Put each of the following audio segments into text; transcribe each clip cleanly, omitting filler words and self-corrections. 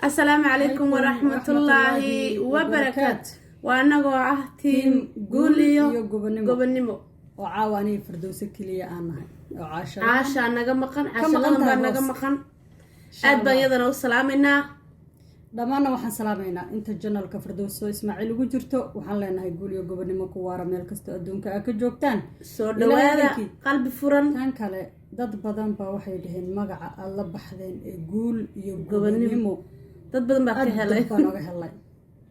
Asalaamu calaykum waraxmatullaahi wabarakaatu. Waa anagoo ah team Guul iyo iyo Gobonimo. Gobonimo. Oo caawa aniga Fardowso keliya aan nahay oo Caasha Caashaa naga maqan. Ka Caasha maqan ladan baa tahay naga hoos. maqan. Aad baan iyadana u salaamaynaa. Dhammaanna waxaan salaamaynaa inta channelka Fardowso Ismaaciil ugu jirto. Waxaan leenahay guul iyo gobonimo ku waara meel kastoo adduunka aa ka joogtaan. Soo Ilaahay dhawaada. idinkii. Qalbi furan. Tan kale, dad badan baa waxay dhaheen magaca aad la baxdeen ee Guul iyo Gobonimo. Gobonimo Dad badan baa ka aad helay. dad baan oga helay.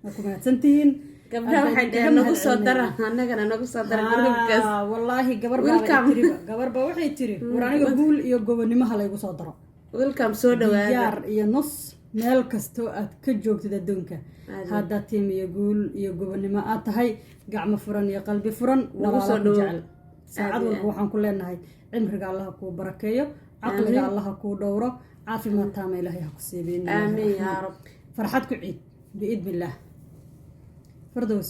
Waa ku mahadsantihiin. Gabdhaha Aad waxay baan dhaheen idinkaga nagu soo dara, mahadcelinaynaa. annagana nagu soo dara groupkaas. Wallaahi gabar baaba Welcome. tiriba, gabar baa waxay tiri, war aniga guul iyo gobonimo ha laygu soo daro. Welcome, soo dhawaada. Diyaar iyo nus meel kastoo aad ka joogtid adduunka. Aad. Haddaa team iyo Guul iyo Gobonimo aad tahay, gacmo furan iyo qalbi furan, Nagu walaala soo ku dhawow. jecel saacad Aad iyo walba aad. waxaan ku leenahay cimriga Allaha kuu barakeeyo, caqliga Aamiin. Allaha kuu dhowro, caafimaad taama Ilaahay ha ku siiyo biidni illaahi Aamiin yaa raxmaan. Rabbi. Farxad ku ciid biidni illaah. Fardows,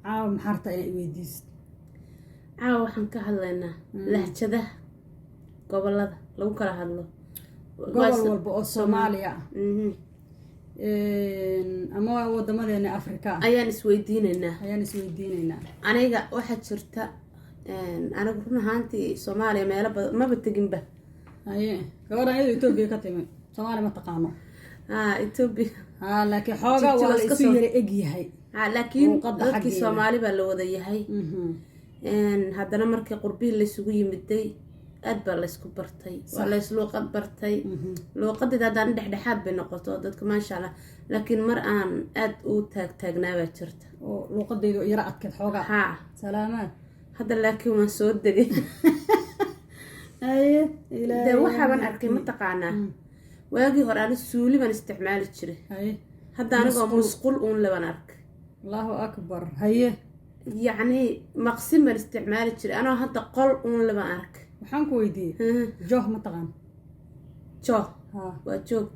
caawa maxaa rabtaa inaa i weydiisid? Caawa waxaan ka hadlaynaa lahjadaha gobolada lagu kala hadlo. Gobol walba oo Soomaaliya ah ama wadamadeena Afrika ah ayaan isweydiinaynaa. Ayaan isweydiinaynaa. Aniga waxaa jirta, anigu run ahaantii Soomaaliya meelo badan maba teginba. Haye, gabadhan iyadoo Etoobiya ka timi, Soomaaliya ma taqaano. Etoobiya. Ha, laakiin xoogaa Jigjiga waa la iska isu soo- yara eg yahay. Ha, laakiin Luuqadda dadkii xaggeeda. Soomaali baa la wada yahay. Haddana markii qurbihii laysugu yimiday, aad baa laysku bartay, waa laysluuqad bartay. Luuqadeeda haddana dhexdhexaad bay noqoto dadka, maasha Allah, laakiin mar aan aad u taagtaagnaa baa jirta. Oo luuqadaydu yara adkeed xoogaa. Ha. Salaamaad. Hadda laakiin waan soo degay. Haye, Ilaahay. Dee waxaaban arkay, mataqaanaa, waagii hore ani suuli baan isticmaali jiray. Hadda anigoo musqul uun leban arkay. Allahu akbar, haye. Yacni maqsin baan isticmaali jiray anoo hadda qol uun leban arkay. Waxaan ku weydiiyey, joh ma taqaan? Joh? Ha. Waa joog,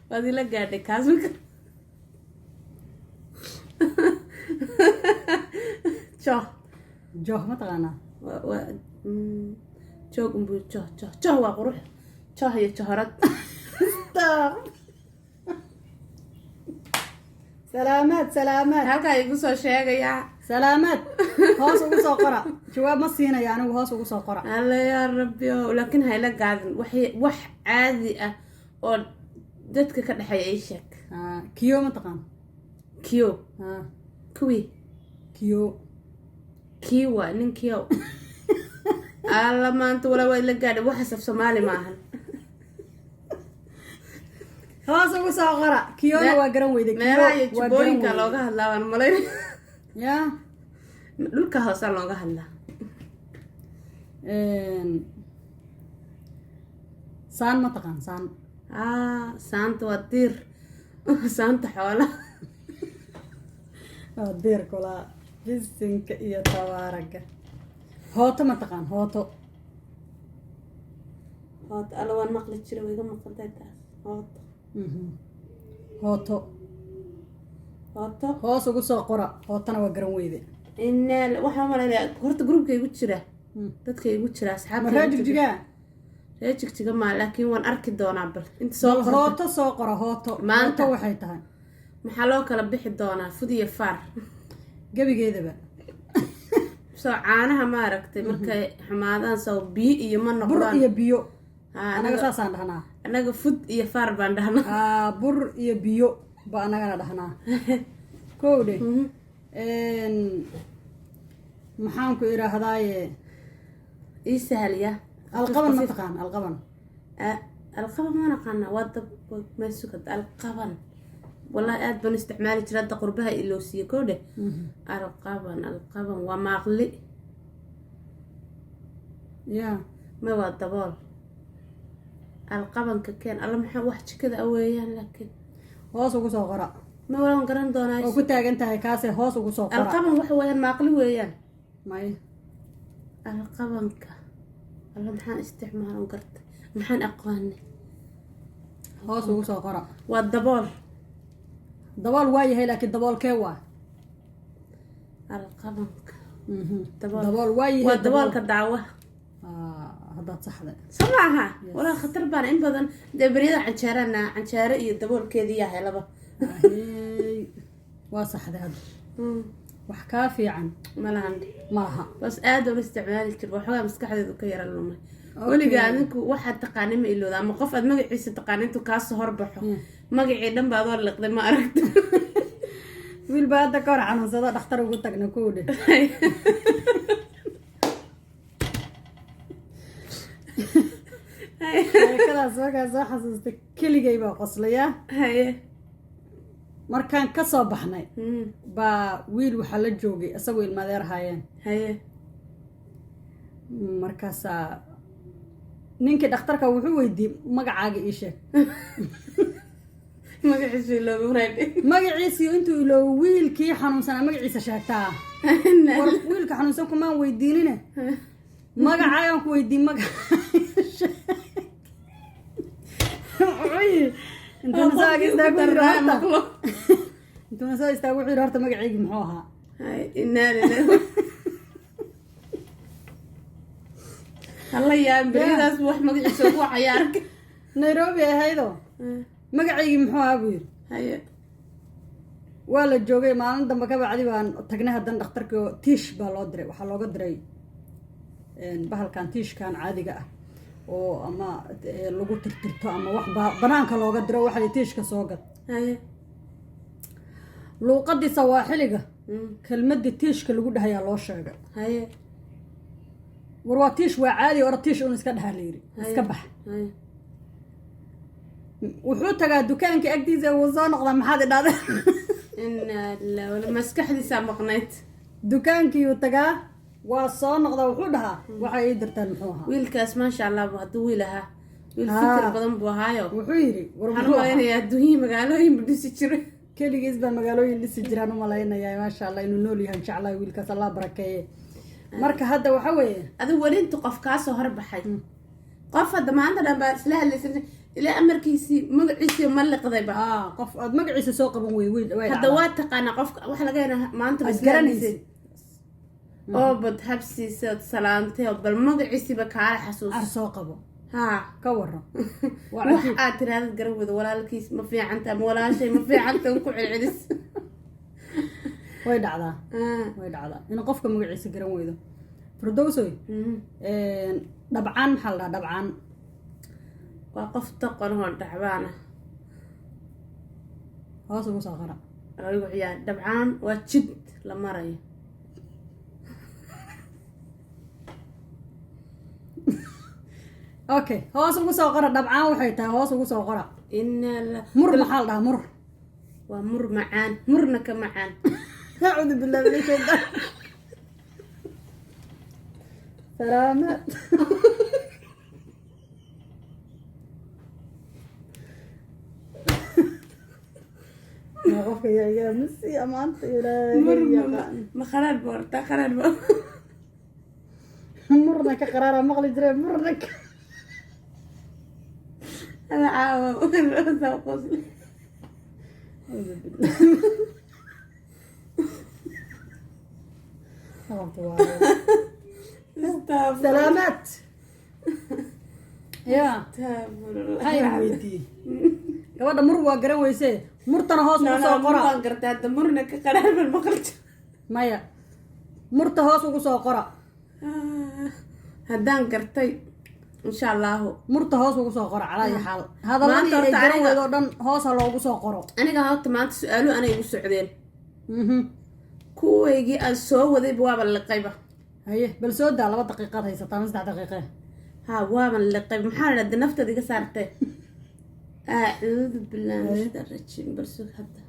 waad ila gaadhay kaas marka. Joh. Joh ma taqaanaa? Waa joog unbuu. Joh, joh, joh waa qurux, joh iyo johorad. Salaamaad, salaamaad. Halkaa igu soo sheegayaa. Salaamaad, hoos ugu soo qora. Jawaab ma siinaya anigu, hoos ugu soo qora. Alla yaa rabbi ow, laakiin hayla gaadin wax caadi ah oo dadka ka dhexeeya ii sheeg. Kiyo ma taqaan? Kiyo? Ha. Kuwii? Kiyo. Kiwa nin kiyo. Alla maanta walaa waa ila gaadhay, waxaas af Soomaali maahan. Hoos ugu soo qora. Kiyona waa garan weyde. Kiyo Meelaha iyo waa garan jubbooyinka weyde. looga hadlaa baan malayn. Ya. Dhulka hoosaa looga hadlaa. Saan ma taqaan, saan? Saanta waa diir, saanta xoola. Waa diir kulaa, bisinka iyo tabaaraga. Hooto ma taqaan, hooto? Hooto, alla waan maqli jiray, way iga maqantahay taas, hooto. Hooto. Hooto. Hoos ugu soo qora. Hootana waa garan weyde. Inaa waxaan malaynayaa horta groupka igu jira, dadka igu jira, asxaabta Ma igu ree jira. Jigjigaa? Ree Jigjiga maa, laakiin waan arki doonaa. Bal inta soo Bal qorta. Hooto soo qora, hooto. Maanta. Hooto waxay tahay. Maxaa loo kala bixi doonaa fud iyo faar? Gebigeedaba. Soo caanaha maaragtay markay xumaadaan, soo biyo iyo ma Bur noqdaan? iyo biyo. Haa, anaga anaga saasaan dhahnaa. Anaga fud iyo faar baan dhahnaa. Bur iyo biyo ba anagana dhahnaa, kowdhe. Maxaan ku idhaahdaaye? Ii sahal ya. Alqaban ma taqaan, alqaban? Alqaban ma naqaana, waa dab maasugad alqaban. Wallahi aad baan u isticmaali jira, hadda qurbaha iloosiye kowdhe. Alqaban, alqaban waa maaqli. Ya. Ma waa dabool alqabanka keen. Alla maxaa wax jikada aweeyaan laakiin. Hoos ugu soo qora. Ma walaan garan doonaa. Oo ku taagan tahay kaasee, hoos ugu soo qora. Alqaban waxa weeyaan maaqli weeyaan. May. Alqabanka, alla maxaan isticmaalan garta, maxaan aqaanay? Hoos ugu soo qora. Waa dabool. Dabool waa yahay, laakiin daboolkee waa? Alqabanka. Dabool. Dabool waa yahay. Waa daboolka daawaha. Haddaad saxday. Soo maaha? Walaa khatar baan in badan dee beryada canjeerana, canjeero iyo daboolkeedii yaa helaba. Ahey, waa saxday hadda. Wax kaa fiican malahan. Maaha. Bas aad ola isticmaali jir, waxoogaa maskaxdeedu ka yara lumay. Weligaa adinku waxaad taqaani ma ilowda, ama qof aad magaciisa taqaani intuu kaasoo horbaxo, magacii dhan ba adoo liqday, ma aragta? Wiil baa hadda ka hor xanuunsado, dhakhtar ugu tagna kuwdhe. Sheekadaas markaan soo xasuustay, keligay baa qoslayaa. Markaan ka soo baxnay baa wiil waxaa la joogay isagoo ilmadeer ahaayeen. Markaasaa ninkii dhakhtarka wuxuu weydiiyey, "Magacaaga ii sheeg." Magaciisu ilooba waraadhe. Magaciisii intuu iloobo, wiilkii xanuunsanaa magaciisa sheegtaa. War wiilka xanuunsan kumaan weydiinine, magacaagaan ku weydiin, magacaaga sheeg. Wuxuu yidhi, intuuna soo ag istaago yidhi, horta intuuna soo istaago wuxuu yidhi, "Horta magaceygii muxuu ahaa?" Inaa lillahi, hala yaabin, beryadaas wax magaciisa ugu cayaarka. Nairobi ahaydoo, "Magacaygii muxuu ahaa?" buu yidhi. Waa la joogay. Maalin dambe ka bacdi baan tagnay haddana dhakhtarkii oo tiish baa loo diray. Waxaa looga diray bahalkan tiishkan caadiga ah oo ama lagu tirtirto ama wax banaanka looga diro. Waxa la tiishka soo gad. Luuqadii sawaaxiliga kelmadii tiishka lagu dhahayaa loo sheegay. War waa tiish, waa caadi, ora tiish un iska dhahaa la yidhi, iska bax. Wuxuu tagaa dukaanka agtiisa, wuu soo noqdaa, "Maxaad idhahda?" Inaa lillahi, wala maskaxdiisaa maqnayd. Dukaankiiyuu tagaa, waa soo noqdaa, wuxuu dhahaa, "Waxay ii dirtaan muxuu ahaa?" Wiilkaas maasha Allah, hadduu wiil ahaa, wiil fikir badan buu ahaayo. Wuxuu yidhi, war waxaan u muxuu ahaa? malaynayaa adduunyihii magaalooyin buu dhisi jiray. Keligiis baa magaalooyin dhisi jiraan u malaynayaa. Maasha Allah, inuu nool yahan jeclahay wiilkaas, Allah barakeeye. Marka hadda waxa weeye, adigu weli intu qof kaasoo horbaxay, qof hadda maanta dhan baa isla hadlaysan, ilaa amarkiisii magaciisii ma liqdayba? Aa, qof aad magaciisa soo qaban wey wiil way Hadda dhacdaa. waa taqaanaa qofka, waxa laga yaabaa maanta ba Aad isla garanaysid. hadlaysay oo bad habsiisa ood salaantay oo bal magaciisiiba kaala xasuus. Ar soo qabo. Haa. Ka waran, waa wax cajiib. Aad tiraadad garan weydo, "Walaalkiis ma fiicanta?" ama "Walaashay ma fiicanta?" un ku celcelis. Way dhacdaa. Way dhacdaa in qofka magaciisa garan weydo. Firdowsoy, dhabcaan maxaa la dhahaa dhabcaan? Waa qof doqon oo dhacbaan ah. Hoos ugu soo qora. Lagu ciyaar dhabcaan waa jid la marayo. Okay, hoos ugu soo qora dhabcaan waxay tahay, hoos ugu soo qora. Inaa la Mur maxaa la dhahaa mur? Waa mur macaan, murna ka macaan. Acuudu billahi min ashaytaan. Salaamaad. Ma qofka yaa iga masiya maanta? Mur Ilaahay yaqaan. Ma qaraar ba horta, qaraar ba. Murna ka qaraara maqli jiree, murna ka Ana caawa soo qosli. Acuudu billah. Qabta waa. Salaamaad ya. Maxaa ina weydiiyey gabadha? Mur waa garan weysee, murtana hoos ugu soo qora. Waan gartaa hadda, murna ka qaraar ban maqli jiro. Maya, murta hoos ugu soo qora. Haddaan gartay, insha Allahu. Murta hoos ugu soo qora calaa iyo xaal hadaladii Maanta ay horta garan aniga weydo dhan hoos ha loogu soo qoro. Aniga horta maanta su-aaluhu anay igu socdeen. Kuwaygii aan soo wadayba waaba liqayba. Haye, bal soo daa, 2 daqiiqaad haysataa ama 3 daqiiqe. Ha, waaban liqay. Maxaa la dhahda, naftaada iga saartee? Acuudu billahi min shaytaan rajiim. Bal sug hadda,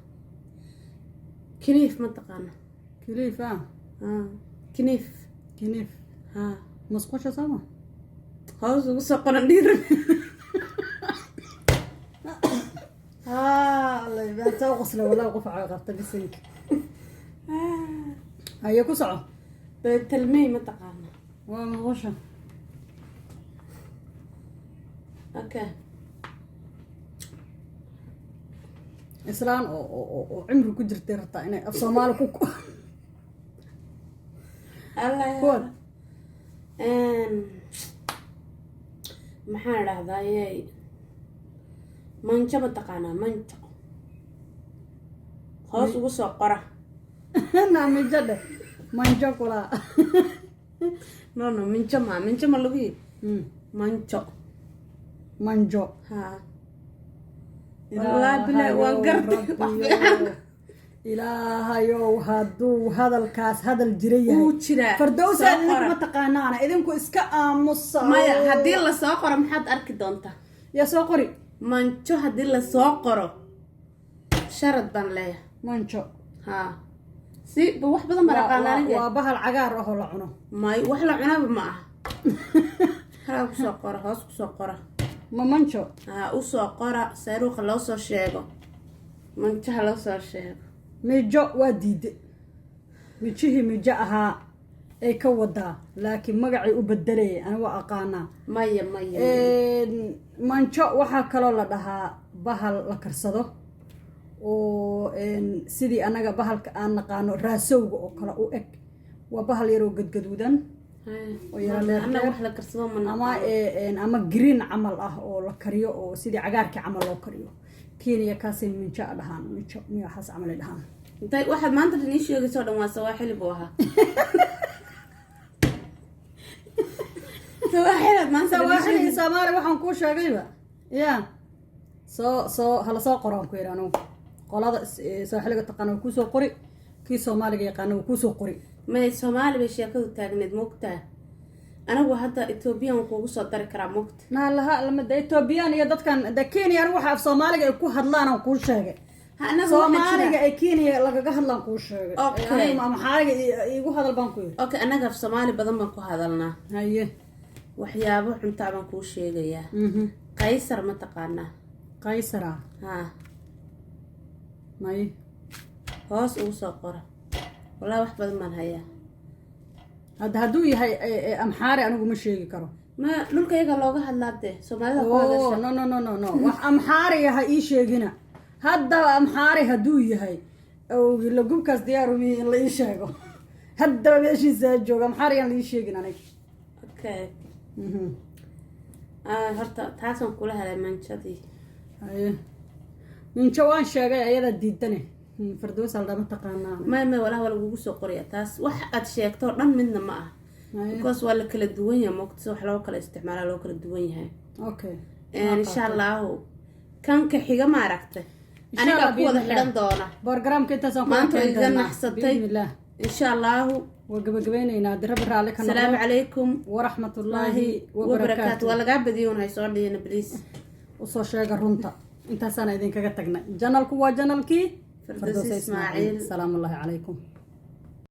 kiniif ma taqaana? Kiliif ah? Ah, kiniif. Kiniif. Ha. Masqusha sooma? Hoos ugu soo qoran dhiir. Haa, soo qosla wallahi, qof qabta bisinka. Haye, ku soco. Beetalmey ma taqaana? Waa masqusha. Okay. Islaan oo cimri ku jirtay rabtaa inay af Soomaali ku Allah. Kuwan. Maxaan idhahdaaye, manjo ma taqaanaa? Manjo hoos ugu soo qora. Naa minjo dheh, manjo kulaa. No, minjo ma, minjo ma lagu yidhi? Manjo. Manjo. Ha, wallaahi bilaahi waan gartay wax fiican. Ilaahayow, hadduu hadalkaas hadal jira yahay. Wuu jiraa. Fardowsa. Soo idinku qora. Ma taqaanaana, idinku iska aamusa. Maya, haddii lasoo qoro maxaad arki doontaa? Yaa soo qori? Manjo haddii lasoo qoro, sharad baan leeyahay. Manjo. Ha, si ba wax badan baan aqaana aniga. Waa bahal cagaar ahoo la cuno. May, wax la cunaba ma aha. Halkaa kusoo qora, hoos kusoo qora. Ma manjo? Ha, usoo qora sayruuqa, loo soo sheego manjaha, loo soo sheego. Mijo waa diide, mijihii mijo ahaa ay ka wadaa, laakiin magacay u bedelayay ani waa aqaanaa. Maya, maya. Manjo waxaa kaloo la dhahaa bahal la karsado oo sidii annaga bahalka aan naqaano raasowga oo kale u eg. Waa bahal yaroo gadgaduudan oo yara dheer. Annaga Dheer. wax la karsado ma Ama naqaano. Ama green camal ah oo la kariyo, oo sidii cagaarkii camal loo kariyo. Kenya kaasay minjo a dhahaan, minjo miya waxaas camal ay dhahaan. Intay waxaad maanta dhan ii sheegayso o dhan waa sawaaxili buu ahaa, sawaaxiliad maanta dhan ii Sawaaxili sheegayso. Soomaali waxaan kuu sheegayba ya soo hala soo qoraan ku yidhi anugu. Qolada sawaaxiliga taqaana waa kuusoo qori, kii Soomaaliga yaqaana waa kuusoo qori. May, Soomaali bay sheekadu taagneed, moogtaa? Anigu hadda Ethoobiyan kuugu soo dari karaa, moogta? Naa laha lama de Ethoobiyan iyo dadkan de Kenya. Anigu waxa af Soomaaliga ay ku hadlaan aan kuu sheegay. Ha, anaga waxaa Soomaaliga jira ee Kenya lagaga hadlaan kuu sheegay. Okay. Aniga Maxaaliga iigu hadal baan ku yidhi. Okay, annaga af Soomaali badan baan ku hadalnaa. Haye. Waxyaabo cuntaa baan kuu sheegayaa. Qaysar ma taqaanaa? Qaysara? Ha. May. Hoos ugu soo qora. Wallahi wax badan baan hayaa. Hadda hadduu yahay Amxaari, anigu ma sheegi karo. Ma dhulka iyaga looga hadlaa dee, Soomaalida ku Oh, hadasha. No, no, no, no, no, wax Amxaari ha ii sheegina. Haddaba Amxaari hadduu yahay, lagubkaas diyaar umihi in la ii sheego. Haddaba meeshiisa jooga, Amxaari aan la ii sheegin aniga. Okay. Ah, horta taasaan kula helay manjadii. Haye, minjo waan sheegay, ayadaa diidane. Fardoos aldha ma taqaanaa? May, walahi waa lagugu soo qoraya taas. Wax aad sheegto oo dhan midna ma ah, because waa la kala duwan yahay, moogta? Si wax loo kala isticmaala loo kala duwan yahay. Okay. Insha Allahu kanka xiga ma aragtay, Insha anigaa Allah, ku wada biidnillah. xidhan doona. Borogaraamka intaasaan ku Maanta way adkeyn iga doonaa. naxsatay. Biidnillah. Insha Allahu. Waa gabagabeyneynaa haddii Rabbi raalli ka Asalaamu noqdo. calaykum Waraxmatullaahi wabarakaatu. wabarakaatu. Waa lagaa badiyay un, hay soo dhihina, please. Usoo sheega runta. Intaasaan idinkaga tagnay. Channelku waa channelkii Firdawsi Ismaaciil. Salaamu ullaahi calaykum.